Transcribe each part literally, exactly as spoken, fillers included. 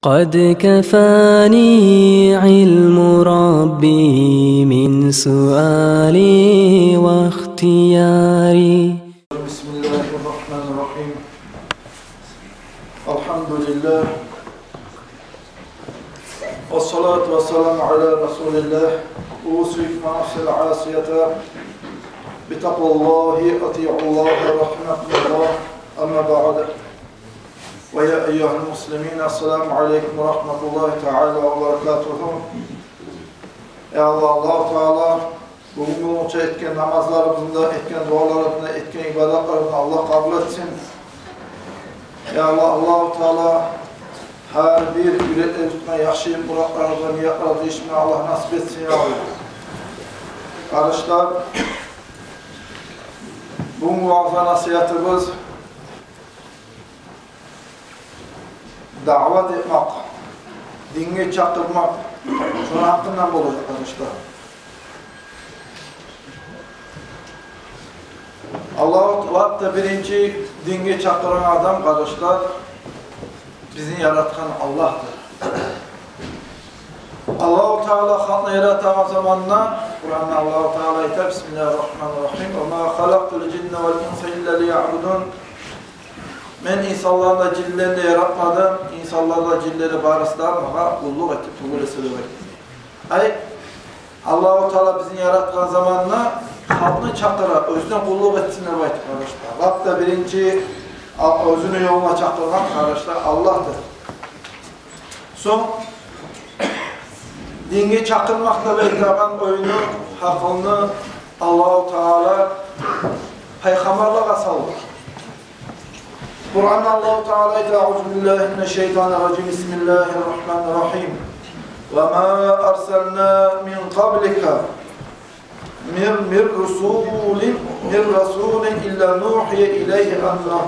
قد كفاني علم ربي من سؤالي واختياري. بسم الله الرحمن الرحيم. الحمد لله. والصلاة والسلام على رسول الله. أوصيكم ونفسي العاصية بتقوى الله، أطيعوا الله رحمكم الله. أما بعد. ويا أيها المسلمين، السلام عليكم ورحمة الله تعالى وبركاته. Я Аллагь, Аллагьу Таала бугюн болгъунча этген намазларыбызны да, этген дуаларыбызны да, этген ибадатларыбызны Аллагь къабул этсин. Я Аллагь, Аллагьу Таала гьар бир юреклерибизде тутгъан яхшы муратларыбызгъа, ниятларыбызгъа етишме Аллагь насип этсин, я Аллагь. Къардашлар, бугюн ваъза насигьатыбыз даъват этмек, динге чакъырмакъ, шону гьакъындан болажакъ, къардашлар. Аллагьу, лап да биринчи динге чакъырагъан адам, къардашлар, бизин яратгъан Аллагьдыр. Аллагьу Таала халкъны яратагъан заманда, Къуранда Аллагьу Таала айта: بسم الله الرحمن الرحيم. وما خلقت الجن والإنس إلا ليعبدون. Мен инсанланы да, жинлени де яратмадым, инсанланы да, жинлени де барысы да магъа къуллукъ этип тюгюл эсе деп айта. Ай, Аллагьу Таала бизин яратгъан заманда халкъны чакъыра, оьзюне къуллукъ этсин деп айтып, къардашлар. Лап да биринчи а-, оьзюню ёлуна чакъыргъан, къардашлар, Аллагьдыр. Сонг динге чакъырмакъ деп айтагъан оюну, гьакъылны Аллагьу Таала пайхаммарлагъа салды. Къуранда Аллагьу Таала айта: أعوذ بالله من الشيطان الرجيم. بسم الله الرحمن الرحيم. وما أرسلنا من قبلك من، من رسول، من رسول إلا نوحي إليه أنه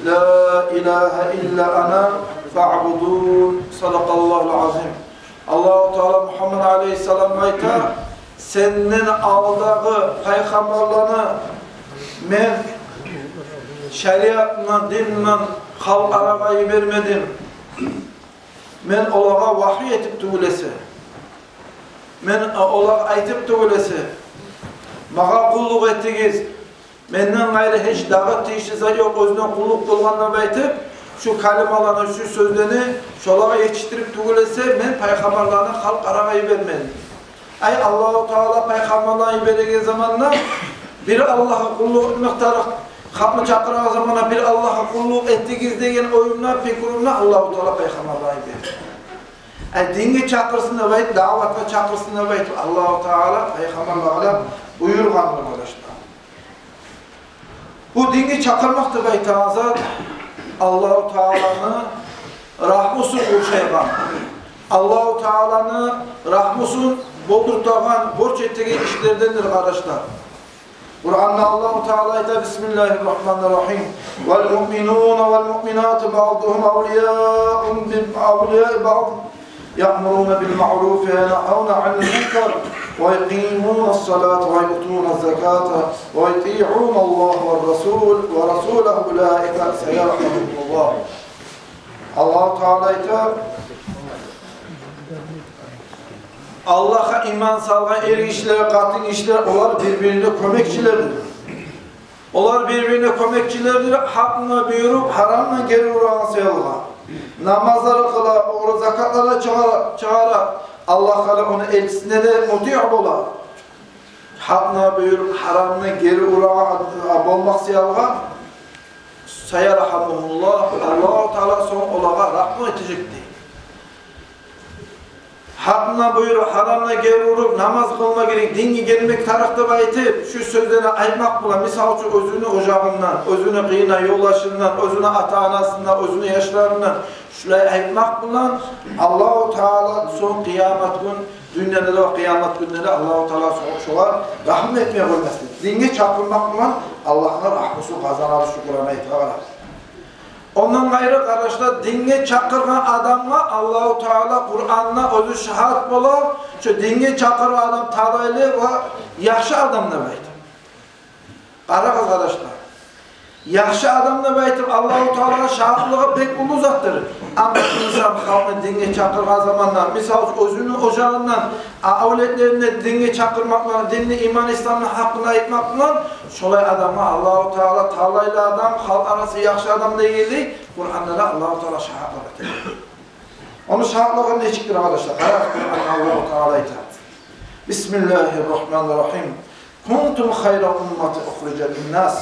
لا إله إلا أنا فاعبدون. صدق الله العظيم. Аллагьу Таала Мугьаммад алейгьиссаламгъа айта: сенден алдагъы пайхаммарланы мен шариатны, динни халкъ арагъа йибермедим. Мен олагъа вагьйу этип тюгюл эсе, мен олагъа айтып тюгюл эсе, магъа къуллукъ этигиз, менден къайры гьеч дагъы тийишли зат ёкъ оьзюне къуллукъ къылгъан деп айтып, шу калималаны, шу сёзлени шолагъа етишдирип тюгюл эсе, мен пайхаммарланы халкъ арагъа йибермедим. Ай, Аллагьу Таала пайхаммарланы йибереген заманда бир Аллагьгъа къуллукъ этмек тарыкъ, халкъны чакъырагъан заманда бир Аллагьгъа къуллукъ этигиз деген оюмда, пикрумда Аллагьу Таала пайхаммарланы йиберди. Ай, динге чакъырсын деп айтып, даъватгъа чакъырсын деп айтып, Аллагьу Таала пайхаммарлагъа да буюргъан, къардашлар. Бу динге чакъырмакъ деп айтагъан зат Аллагьу Тааланы рагьмусун къуршайгъан, Аллагьу Тааланы рагьмусун болдуртагъан, борч этеген ишлердендир, къардашлар. Къуранда Аллагьу Таала айта: بسم الله الرحمن الرحيم. والمؤمنون والمؤمنات بعضهم أولياء ب-، أولياء بعض يأمرون بالمعروف وينهون عن المنكر ويقيمون الصلاة ويؤتون الزكاة ويطيعون الله والرسول، ورسوله أولئك سيرحمهم الله. Аллагьу Таала айта: Аллагьгъа иман салгъан эргишилер, къатынгишилер, олар бир-бирине кёмекчилердир. Олар бир-бирине кёмекчилердир, гьакъны буюруп, гьарамны гери урагъан саялгъа. Намазлар къыла, огъар закатлар да чыгъара, чыгъара. Аллагьгъа да, ону элчисине де мутиъ бола. Гьакъны буюруп, гьарамны гери урагъан болмакъ саялгъа. سيرحمهم الله, Аллагьу Таала сонг олагъа рагьму этежек дей. Гьакъны буюруп, гьарамны гери уруп, намаз къылма герек, динге гелмек тарыкъ деп айтып, шу сёзлени айтмакъ булан, мисал учун, оьзюню ожагъындан, оьзюню къыйын ёлдашындан, оьзюню ата-анасындан, оьзюню яшларындан, шулай айтмакъ булан Аллагьу Таала сонг къыямат гюн, дюньяда да, къыямат гюнде де Аллагьу Таала сонг шогъар рагьму этмей къоймас дей. Динге чакъырмакъ булан Аллагьны рагьмусун къазанабыз, шу Къуран аятгъа къарап. Ондан къайры, къардашлар, динге чакъыргъан адамгъа Аллагьу Таала Къуранда оьзю шагьат бола, шу динге чакъыргъан адам талайлы ва яхшы адам деп айта. Къарагъыз, къардашлар, Яхшы адам деп айтып Аллагьу Таалагъа шагьатлыгъы бек уллу затдыр. Амма инсан халкъны динге чакъыргъан заманда, мисал учун, оьзюню ожагъындан, а, авлетлерин динге чакъырмакъ булан, динни, иман, исламны гьакъында айтмакъ булан, шолай адамгъа Аллагьу Таала талайлы адам, халкъ арасында яхшы адам дегенлей, Къуранда да Аллагьу Таала шагьатлыкъ этеди. Ону шагьатлыгъы нечикдир, къардашлар? Къарагъыз, Къуранда Аллагьу Таала айта: بسم الله الرحمن الرحيم. كنتم خير أمة أخرجت للناس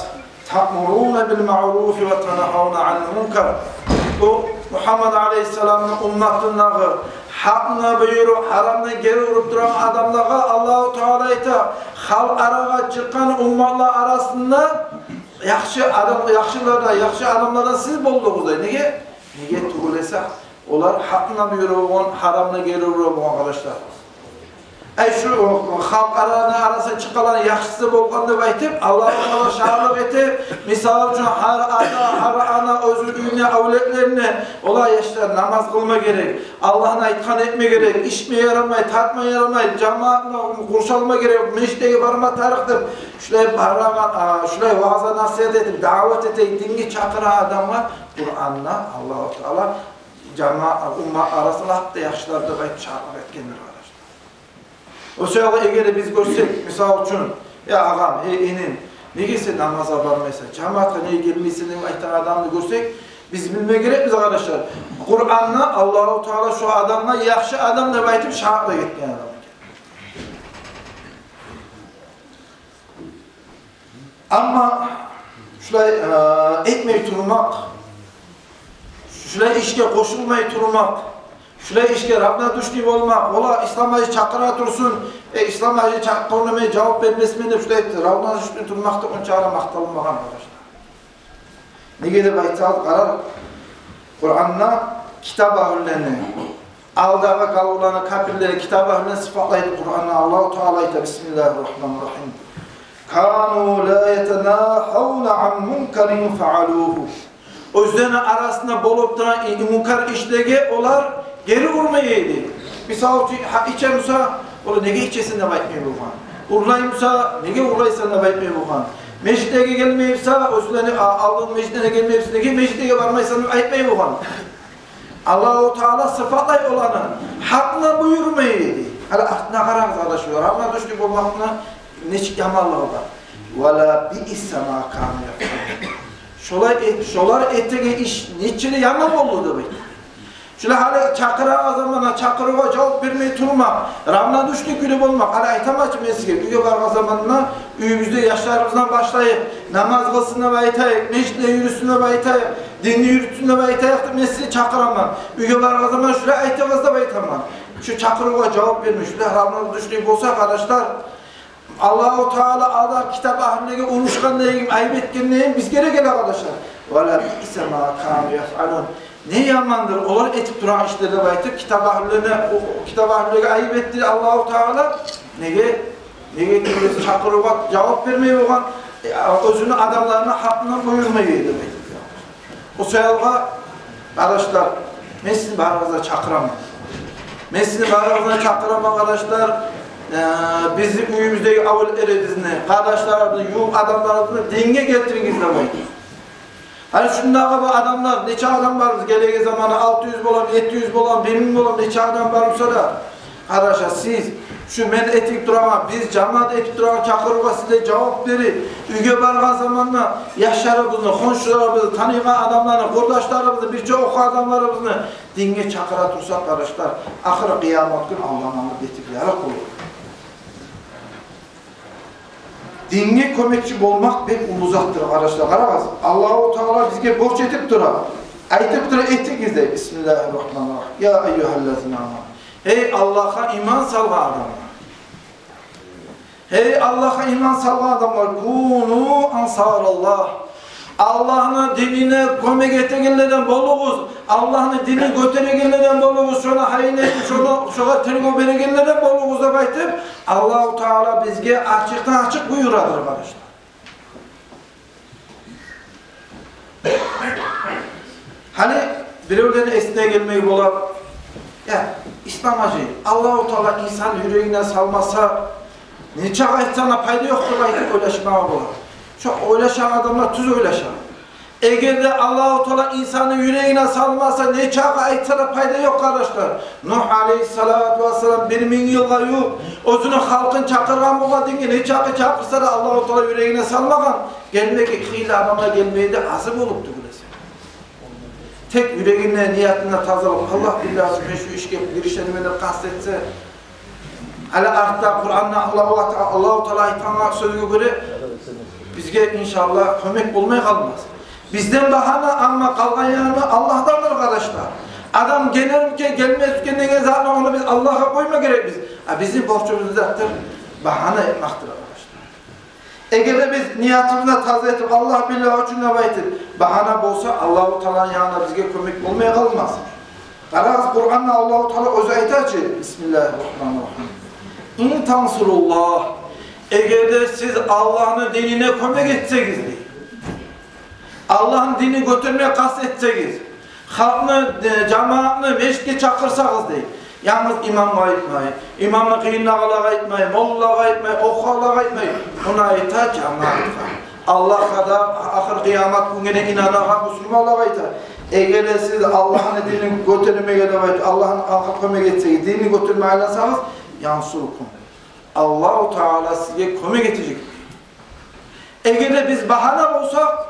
تأمرون بالمعروف وتنهون عن المنكر. Бу Мугьаммад алейгьиссаламны умматындагъы гьакъны буюруп, гьарамны гери уруп турагъан адамлагъа Аллагьу Таала айта: халкъ арагъа чыкъгъан умматлар арасында яхшы адам, яхшылардан, яхшы адамлардан сиз болдугъуз, дей. Неге? Неге тюгюл эсе, олар гьакъны буюра болгъан, гьарамны гери ура болгъан, къардашлар. Ай, шу, о, халкъ араны арасына чыкъгъанланы яхшысы болгъан деп айтып, Аллагьу Таала шагьатлыкъ этип, мисал учун, гьар ата, гьар ана оьзю уьюнде авлетлерине: олар, яшлар, намаз къылма герек, Аллагьны айтгъанын этме герек, ичме ярамай, тартма ярамай, жамаатны къуршалма герек, межитге барма тарыкъ деп, шулай барагъан, а, шулай ваъза-насигьат этип, даъват этип, динге чакъырагъан адамгъа Къуранда Аллагьу Таала жамаат, уммат арасында гьатта яхшылар деп айтып шагьатлыкъ этгендир, къардашлар. О саялы, эгер де биз гёрсек, мисал учун: «Я агъам, эй иним, неге сен намазгъа бармайсан? Жамаатгъа неге гелмейсен?» — деп айтагъан адамны гёрсек, биз билме герекбиз, къардашлар, Къуранда Аллагьу Таала шо адамгъа яхшы адам деп айтып шагьатлыкъ этген адам экен. Амма шулай, э, этмей турмакъ, шулай ишге къошулмай турмакъ, шулай ишге равнодушный болмакъ, олар ислам гьажи чакъыра турсун, э, ислам гьажи чакъыргъанда мен жавап бермесмен деп шулай равнодушный турмакъ да онча да макъталынмагъан, къардашлар. Неге деп айтсагъыз, къарагъыз, Къуранда китап агьлюлени, алдагъы къавумланы, капирлени, китап агьлюлени сыпатлайды Къуранда. Аллагьу Таала айта: بسم الله الرحمن الرحيم. كانوا لا يتناهون عن منكر فعلوه. Оьзлени арасында болуп турагъан и-, мункар ишлеге олар гери урмай эди. Мисал учун, гьа, иче буса, олар: «Неге ичесен?» — деп айтмай болгъан. Урлай буса: «Неге урлайсан?» — деп айтмай болгъан. Межитге гелмей буса, оьзлени, а, алдын межитге гелмей буса: «Неге межитге бармайсан?» — деп айтмай болгъан. Аллагьу Таала сыпатлай оланы, гьакъны буюрмай эди. Гьали артына къарагъыз, къардашлар, равнодушный болмакъны нечик яманлыгъы бар. ولبئس ما كانوا يفعلون. Шолай эт-, шолар этеген иш нече де яман болду деп айта. Шулай гьали чакъырагъан заманда чакъырывгъа жавап бермей турмакъ, равнодушный кюйде болмакъ. Гьали айтаман чы мен сизге, уьйге баргъан заманда уьюбюзде яшларыбыздан башлайыкъ, намаз къылсын деп айтайыкъ, межитге юрюсюн деп айтайыкъ, динни юрютсюн деп айтайыкъ деп мен сизге чакъыраман. Уьйге баргъан заман шулай айтыгъыз деп айтаман. Шу чакъырывгъа жавап бермей, шулай равнодушный болса, къардашлар, Аллагьу Таала алда китап агьлюлеге урушгъанда йимик, айып этгенде йимик бизге де геле, къардашлар. ولبئس ما كانوا يفعلون. Не ямандыр олар этип турагъан ишлер деп айтып, китап агьлюлеге, о, китап агьлюлеге айып этди Аллагьу Таала. Неге? Неге десе, чакъырывгъа жавап бермей болгъан, э, оьзюню адамларына гьакъны буюрмай эди деп айтып. О саялы, къардашлар, мен сизин барыгъызны да чакъыраман. Мен сизин барыгъызны да чакъыраман, къардашлар. Э, бизин уьюбюздеги авлетлерибизни, къардашларыбызны, ювукъ адамларыбызны динге гелтиригиз деп айта. Гьали шундагъы бу адамлар, нече адам барбыз, гелеген заманы алты юз боламы, етти юз боламы, бир минг боламы, нече адам бар буса да, къардашлар, сиз шу мен этип турагъан, биз жамаат этип турагъан чакъырывгъа сиз де жавап берип, уьйге баргъан заманда яшларыбызны, хоншуларыбызны, таныйгъан адамланы, къурдашларыбызны, бирче охуйгъан адамларыбызны динге чакъыра турсакъ, къардашлар, ахыр къыямат гюн алданмагъа бетибиз ярыкъ болур. Динге кёмекчи болмакъ бек уллу затдыр, къардашлар. Къарагъыз, Аллагьу Таала бизге борч этип тура. Айтып тура: «Этигиз», — деп. بسم الله الرحمن الرحيم. يا أيها الذين آمنوا. Гьей Аллагьгъа иман салгъан адамлар. Гьей Аллагьгъа иман салгъан адамлар, كونوا أنصار الله. Аллагьны динине кёмек этегенлерден болугъуз, Аллагьны динин гётерегенлерден болугъуз, шону гьайын этип, шону, шогъар тергев берегенлерден болугъуз деп айтып, Аллагьу Таала бизге ачыкъдан-ачыкъ буюрадыр, къардашлар. Гьали биревлени эсине гелмеги болар: «Я, Ислам гьажи, Аллагьу Таала инсан юрегине салмаса, нечакъы айтсанг да пайда ёкъ», — деп айтып ойлашмагъа болар. Шо ойлашагъан адамлар тюз ойлаша. Эгер де Аллагьу Таала инсанны юрегине салмаса, нечакъы айтса да пайда ёкъ, къардашлар. Нугь алейгьиссалату вассалам бир минг йылгъа ювукъ оьзюню халкъын чакъыргъан болгъан динге, нечакъы чакъырса да, Аллагьу Таала юрегине салмагъан. Гелмеге хыйлы адамлар гелмеге де азыр болуп тюгюл эсе. Тек юрегинде, ниятында тазалыкъ. Аллагь, биллагь, мен шу ишге гиришейим деп къаст этсе, гьали артда Къуранда Аллагьу Та-, Аллагьу Таала айтгъан сёзге гёре, бизге, иншааллагь, кёмек болмай къалмас. Бизден багьана, амма къалгъан ягъы Аллагьдандыр, къардашлар. Адам гелермикен, гелмесмикен деген затны, ону биз Аллагьгъа къойма герекбиз. А бизин борчубуз затдыр багьана этмекдир, къардашлар. Эгер де биз ниятыбызны таза этип, Аллагь, биллагь учун деп айтып, багьана болса, Аллагьу Тааланы янында бизге кёмек болмай къалмас. Къарагъыз, Къуранда Аллагьу Таала оьзю айта чы: «Бисмиллагьир рагьманир рагьим. Ин тансуруллагь». Эгер де сиз Аллагьны динине кёмек этсегиз, дей. Аллагьны динин гётермеге къаст этсегиз, халкъны, э, жамаатны межитге чакъырсагъыз, дей. Янгыз имамгъа айтмай, имамны къырыйындагъылагъа айтмай, моллагъа айтмай, охулагъа айтмай. Муну айта жамаатгъа. Аллагьгъа да, ахыр къыямат гюнге де инанагъан бусурманлагъа айта. Эгер де сиз Аллагьны динин гётермеге деп айтып, Аллагьны халкъгъа кёмек этсегиз, динин гётерме айлансагъыз, янсуркум. Аллагьу Таала сизге кёмек этежек. Эгер де биз багьана болсакъ,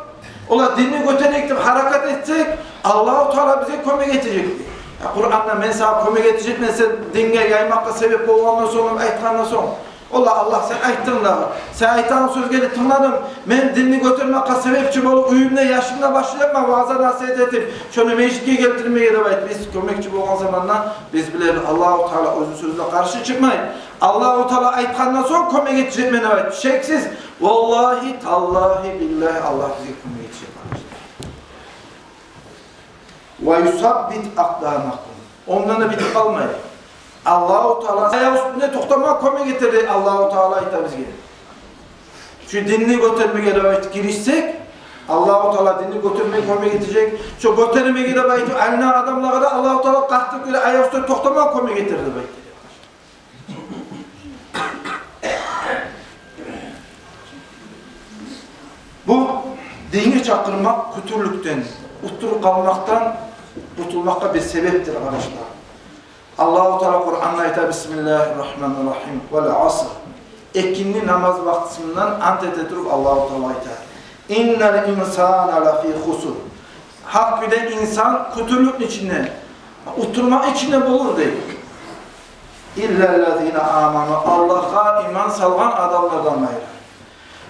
олай динни гётерейик деп гьаракат этсек, Аллагьу Таала бизге кёмек этежек, дей. Я, Къуранда «мен сагъа кёмек этежекмен, сен динге яймакъгъа себеп болгъандан сонг» деп айтгъандан сонг, олай, Аллагь, сен айтдынг дагъы, сен айтагъан сёзге де тынгладым, мен динни гётермеге себепчи болуп, уьюмде яшымдан башлайым ваъза-насигьат этип, шону межитге гелтирмеге деп айтып, биз кёмекчи болгъан заманда биз билебиз, Аллагьу Таала оьзюню сёзюне къаршы чыкъмай. Аллагьу Таала айтгъандан сонг кёмек этежекмен деп айтып, шексиз, валлагьи, таллагьи, биллагьи, Аллагь бизге кёмек этежек, къардашлар. Ва юсаббит акъдамакум. Ондан да битип къалмай. Аллагьу Таала аякъ уьстюнде токътамагъа кёмек этер деп Аллагьу Таала айта бизге. Шу динни гётермеге деп айтып гиришсек, Аллагьу Таала динни гётермеге кёмек этежек. Шу гётермеге деп айтып алынгъан адамлагъа да Аллагьу Таала къатты кюйде аякъ уьстюнде токътамагъа кёмек этер деп айтып. Бу динге чакъырмакъ кютюрлюкден, утдуруп къалмакъдан къутулмакъгъа бир себепдир, къардашлар. Аллагьу Таала Къуранда айта: «Бисмиллагьир рагьманир рагьим. Вал аср». Экинди намаз вакътисинде ант эте туруп Аллагьу Таала айта: «Иннал инсана лафи хусур». Гьакъ кюйде инсан кютюрлюкню ичинде, утдурмакъны ичинде болур, дей. «Иллаллазина аману», Аллагьгъа иман салгъан адамлардан къайры.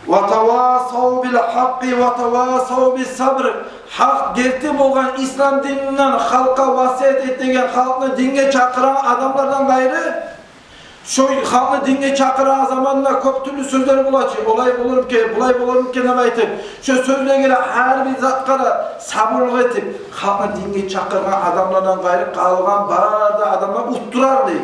«Ва тавасав бил гьакъкъи ва тавасав бис сабр». Гьакъ, герти болгъан ислам дининден халкъгъа васият этеген, халкъны динге чакъырагъан адамлардан къайры. Шо халкъны динге чакъырагъан заманда кёп тюрлю сёзлер бола чы, олай болурмукен, булай болурмукен деп айтып, шо сёзлеге де, гьар бир затгъа да сабурлукъ этип, халкъны динге чакъыргъан адамлардан къайры къалгъан бары да адамлар утдурар, дей.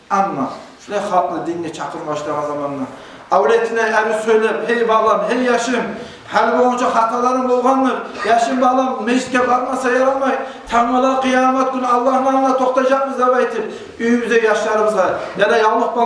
Амма шулай халкъны динге чакъырма башлагъан заманда авлетине арив сёйлеп: «Гьей балам, гьей яшым, гьали болгъунча хаталарынг болгъандыр. Яшым, балам, межитге бармаса ярамай. Тангала къыямат гюн Аллагьны алдында токътажакъбыз», – деп айтып, уьюбюзде яшларыбызгъа, яда явлукъ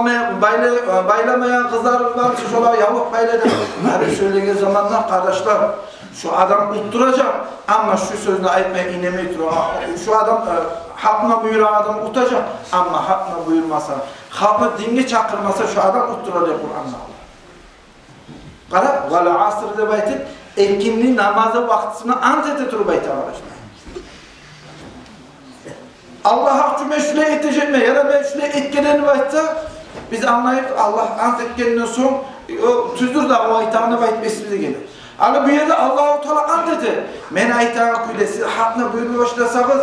байлай-, байламайгъан къызларыбыз бар буса, шолагъа явлукъ байлай деп арив сёйлеген заманда, къардашлар, шу адам утдуражакъ, амма шу сёзню айтмай, инемей турагъан, шу адам, э, гьакъны буюрагъан адам утажакъ, амма гьакъны буюрмаса, халкъны динге чакъырмаса, шу адам утдурар деп Къуранда. Къара, «вал аср» деп айтып, экинди намазны вакътисинде ант эте туруп айта, къардашлар. Аллагь гьакъ учун, мен шулай этежекмен, яда мен шулай этгенмен деп айтса, биз англайбыз, Аллагь ант этгенден сонг, о, тюздюр дагъы о айтагъаны деп айтып эсибизге геле. Ана бу ерде Аллагьу Таала ант эте: «Мен айтагъан кюйде сиз гьакъны буюрма башласагъыз,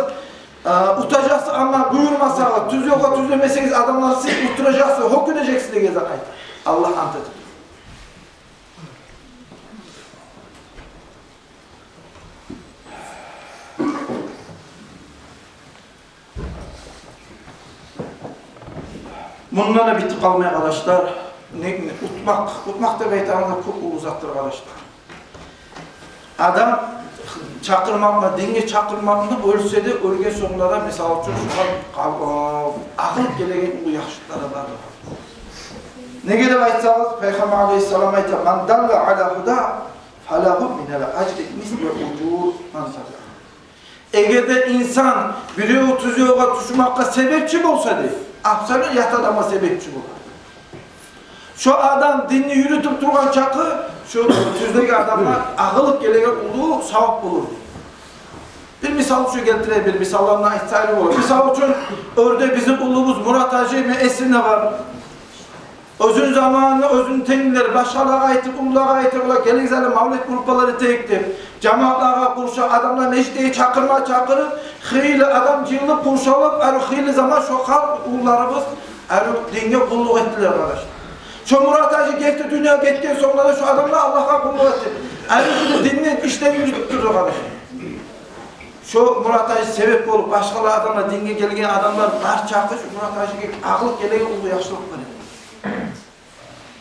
э, утажакъсыз, амма буюрмасагъыз, тюз ёлгъа тюзлемесегиз, адамлар, сиз утдуражакъсыз, гьёкюнежексиз», – деген зат айта. Аллагь ант эте. Мунда да битип къалмай, къардашлар. Не, не, утмакъ, утмакъ деп айтагъан да кёп уллу затдыр, къардашлар. Адам чакъырмакъны, динге чакъырмакъны оьлсе де, оьлген сонг да, мисал учун, шугъар къаб-, агъылып гелеген уллу яхшылыкълары бар. Неге деп айтсагъыз, Пайхаммар алейгьиссалам айта: «Ман далла ала гьуда, فله من الأجر مثل أجور من تبعه. Эгер де инсан бирев тюз ёлгъа тюшмекге себепчи болса, дей, абсолютно ят адамгъа себепчи бола. Шо адам динни юрютюп тургъан чакъы, шо тюздеги адамгъа агъылып гелеген уллу савап болур, дей. Бир мисал учун гелтирейим, бир мисалланы айтсагъыз болур. Мисал учун, оьрде бизин уллубуз Мурат-гьажи, мен эсимде бар. Оьзюню заманында оьзюню тенглери, башгъалагъа айтып, уллулагъа айтып, олар: «Гелигиз гьали, мавлет группалар этейик», – деп, жамиятлагъа къуршап, адамлар межитге чакъырма чакъырып, хыйлы адам жыйылып, къуршалып, арив хыйлы заман шо халкъ, уллуларыбыз арив динге къуллукъ этдилер, къардашлар. Шо Мурат-гьажи гетди, дюнья гетген сонг да шо адамлар Аллагьгъа къуллукъ этди. Арив динни ишлерин юрютюп турду, къардашлар. Шо Мурат-гьажи себеп болуп, башгъалар адамлар, динге гелген адамлар бар чакъы, шо Мурат-гьажиге агъылып гелеген уллу яхшылыкъ бар эди.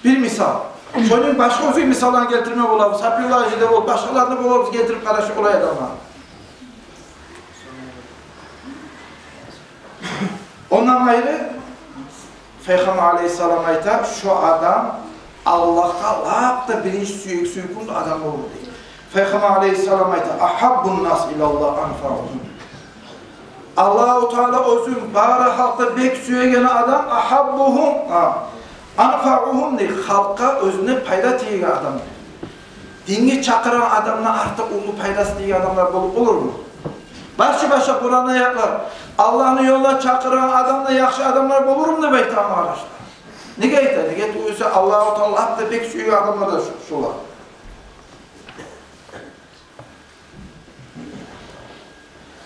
Бир мисал. Шону башгъа оьзге мисалланы гелтирме болабыз. Сапиуллагь-гьажи де болуп, башгъаланы да болабыз гелтирип къарашып олай адамлар. Ондан къайры, Пайхаммар алейгьиссалам айта: «Шо адам Аллагьгъа лап да биринчи сюек, сюйкюмлю адам болур», – дей. Пайхаммар алейгьиссалам айта: «أحب الناس إلى الله أنفعهم». Аллагьу Таала оьзюн бары халкъда бек сюеген адам, أحبهم, а, أنفعهم, дей, халкъгъа оьзюнден пайда тиеген адам. Динге чакъырагъан адамдан артыкъ уллу пайдасы тиеген адамлар болуп болурму? Башгъа-башгъа Къуран аятлар, Аллагьны ёлуна чакъырагъан адамдан яхшы адамлар болурму деп айта, къардашлар. Неге айта? Неге тюгюл эсе, Аллагьу Таала лап да бек сюеген адамлар да шу-, шулар.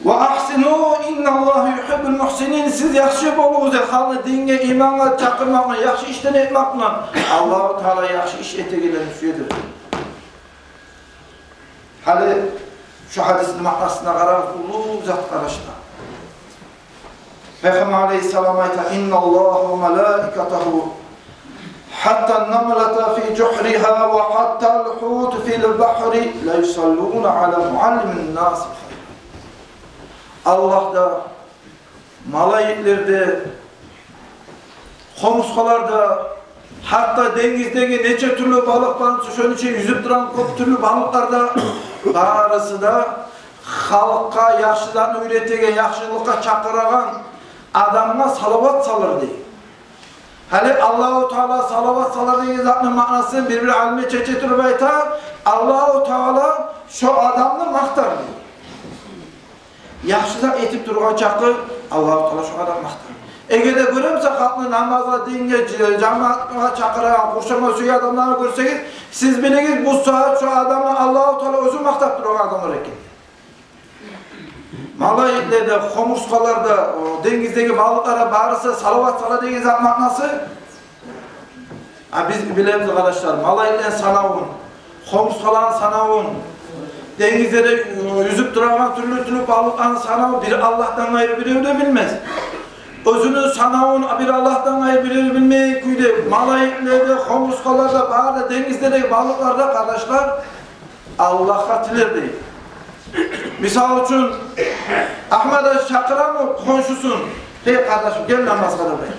«وأحسنوا إن الله يحب المحسنين». Сиз яхшы болугъуз, халкъны динге, имангъа чакъырмакъ булан, яхшы ишлени этмек булан Аллагьу Таала яхшы иш этегенлени сюедир. Гьали шу гьадисни маънасына къарагъыз, уллу зат, къардашлар. Пайхаммар алейгьиссалам айта: «إن الله وملائكته حتى النملة في جحرها وحتى الحوت في البحر ليصلون على معلم الناس الخير». Аллагь да, малайиклер де, хомурсгъалар да, гьатта денгиздеги нече тюрлю балыкълар, шону ичинде юзюп турагъан кёп тюрлю балыкълар да, барысы да халкъгъа яхшы затны уьйретеген, яхшылыкъгъа чакъырагъан адамгъа салават салыр, дей. Гьали Аллагьу Таала салават салыр деген затны маънасын бир-бир алимлер чече туруп айта: Аллагьу Таала шо адамны макътар, дей. Яхшы зат этип тургъан чакъы Аллагьу Таала шо адамны макътар. Эгер де гёремсе халкъны намазгъа, динге, ж-, жамиятгъа чакъырагъан, къуршама сюеген адамланы гёрсегиз, сиз билигиз, бу сагьат шо адамны Аллагьу Таала оьзю макътап турагъан адамлар экен. Малайиклер де, хомурсгъалар да, о, денгиздеги балыкълар да барысы салават сала деген зат маънасы. А биз билебиз, къардашлар, малайиклени санавун, хомурсгъаланы санавун, денгизде де, э, юзюп турагъан тюрлю-тюрлю балыкъланы санавун бир Аллагьдан къайры бирев де билмес. Оьзюню санавун бир Аллагьдан къайры бирев билмейген кюйде, малайиклер де, хомурсгъалар да, бары да, денгиздеги балыкълар да, къардашлар, Аллагьгъа тилер, дей. Мисал учун, Агьмат-гьажи чакъырамы хоншусун: «Гьей, къардашым, гел намазгъа», – деп.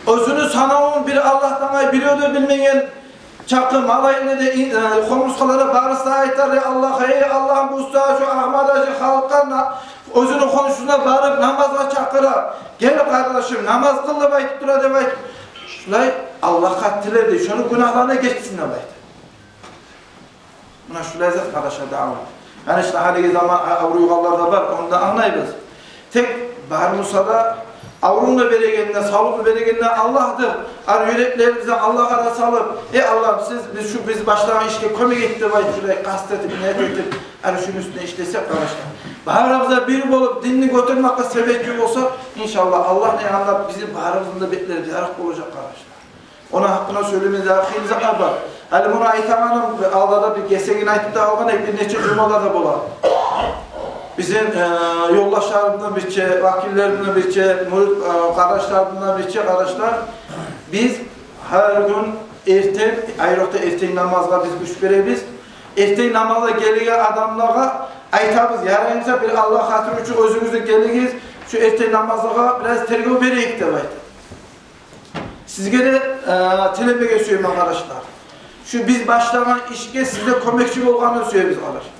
Оьзюню санавун бир Аллагьдан къайры бирев де билмеген чакъы, малайиклер де, э, хомурсгъалар да барысы да айтар: «Гьей Аллагь, гьей Аллагь, бу сагьат шо Агьмат-гьажи халкъгъа на-, оьзюню хоншусуна барып намазгъа чакъыра. Гел, къардашым, намаз къыл деп айтып тура», – деп айтып. Шулай Аллагьгъа тилер, дей, шону гюнагьларын гечсин деп айтып. Муна шулай зат, къардашлар, дагъы. Яни, иште, гьалиги заман а-, авруйгъанлар да бар, ону да англайбыз. Тек бар буса да, аврувну береген де, савлукъну береген де Аллагьдыр. Ар юреклерибизни Аллагьгъа да салып: «Эй Аллагьым, сиз, биз шу, биз башлагъан ишге кёмек эт», – деп айтып, шулай къаст этип, ният этип, ар шуну уьстюнде ишлесек, къардашлар, барыбыз да бир болуп, динни гётермекге себепчи болсакъ, иншаллагь, Аллагьны янында бизин барыбызны да бетлери ярыкъ болажакъ, къардашлар. Ону гьакъында сёйлемеге де хыйлы затлар бар. Гьали муну айтагъаным, алда да бир гесегин айтып да къалгъан эдик, бир нече жумалар да бола. Бизин, э, ёлдашларыбыздан бирче, вакиллерибизден бирче, мурит, э, къардашларыбыздан бирче, къардашлар, биз гьар гюн эртен, айрокъда эртен намазгъа биз гюч беребиз. Эртен намазгъа гелеген адамлагъа айтабыз: «Ярай буса, бир Аллагь хатири учун оьзюгюз де гелигиз, шу эртен намазгъа бираз тергев берейик», – деп айтып. Сизге де, э, тилемеге сюемен, къардашлар. Шу биз башлагъан ишге сиз де кёмекчи болгъанны сюебиз, къардашлар.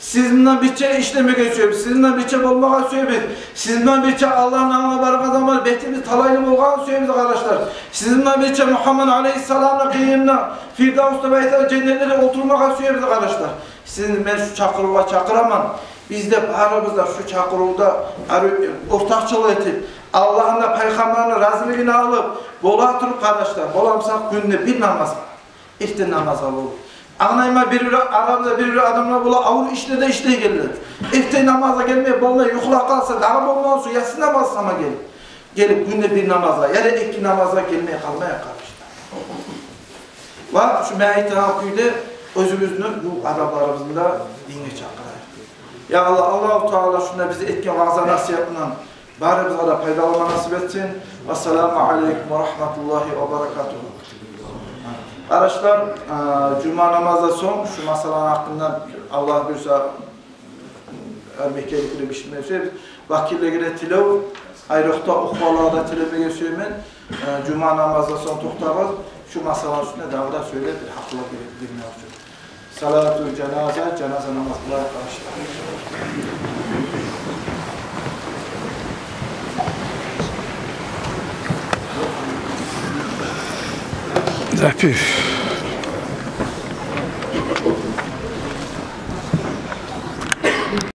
Сиз булан бирче ишлемеге сюебиз, сиз булан бирче болмагъа сюебиз. Сиз булан бирче Аллагьны алдына баргъан заман бетибиз талайлы болгъанны сюебиз, къардашлар. Сиз булан бирче Мугьаммад алейгьиссаламны къырыйында, Фирдавс деп айтагъан женнетлерде олтурмагъа сюебиз, къардашлар. Сизин мен шу чакъырывгъа чакъыраман. Биз де барыбыз да шу чакъырывда ар-, ортакъчылыкъ этип, Аллагьны да, пайхаммарны разилигин алып бола туруп, къардашлар, боламсакъ гюнде бир намаз, эртен намазгъа болуп. Англайман, бир-бир арабызда бир-бир адамлар бола, авур ишлерде ишлейгенлер. Эртен намазгъа гелмей болмай, юхлап къалса, дагъы болмаса, ясси намаз сама гелип, гелип гюнде бир намазгъа яда эки намазгъа гелмей къалмайыкъ, къардашлар. Ва шу мен айтагъан кюйде оьзюбюзню бу адапларыбызны да динге чакъырайыкъ. Я Аллагь, Аллагьу Таала шунда биз этген ваъза-насигьатындан барыбызгъа да пайдаланма насип этсин. Ассаламу алейкум ва рагьматуллагьи ва баракатугьу. Къардашлар, а, жума намаздан сонг шу масъаланы гьакъында, Аллагь буюрса, гьар мекенликде бир шей этме сюебиз. Вакиллеге де тилев, айрокъда ухвалагъа да тилемеге сюемен. Э, жума намаздан сонг токътагъыз, шу масъаланы уьстюнде дагъы да сёйлеп, бир гьакъыллар берип, бермеге учун. Салату жаназа, жаназа намаз къылайыкъ, къардашлар. Запись.